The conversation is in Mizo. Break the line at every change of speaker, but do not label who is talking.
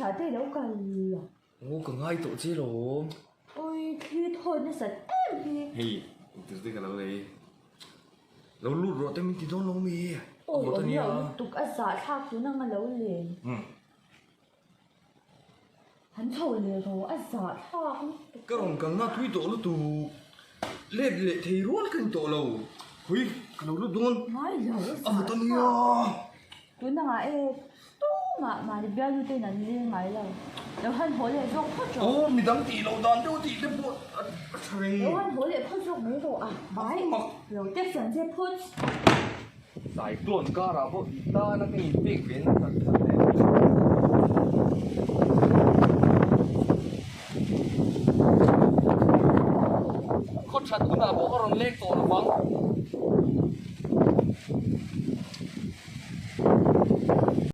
chhiah te i lo kal lo.
Aw ka ngai tawh che lawm.
Awi thli thawi nasat em hi.
Hei intir te ka lo lei. Lo lut rawh te min ti dawn lo mi.
Awi awm loh lutuk a zah thlak tun ang a lo len. Han chho leh rawh a zah thlak lutuk.
Ka rawn kalna tui tawh lutuk. Let leh thei rual ka ni tawh lo. Hui ka lo lut dawn.
Ngai lo a zah thlak.
A vawt a nia.
Tun angah e tumah mahni bialnu te in an leng ngai lo. Lo han haw leh zawk phawt rawh.
Aw midang tih loh dan deuh tih te pawh a tha reng.
Lo han haw leh phawt zawk mai rawh a bai. Lo text ang che phawt.
Cyclone karah pawh i tana ka inpek ve nasat kha le. Khaw that hunah pawh ka rawn leng tawh lo vang.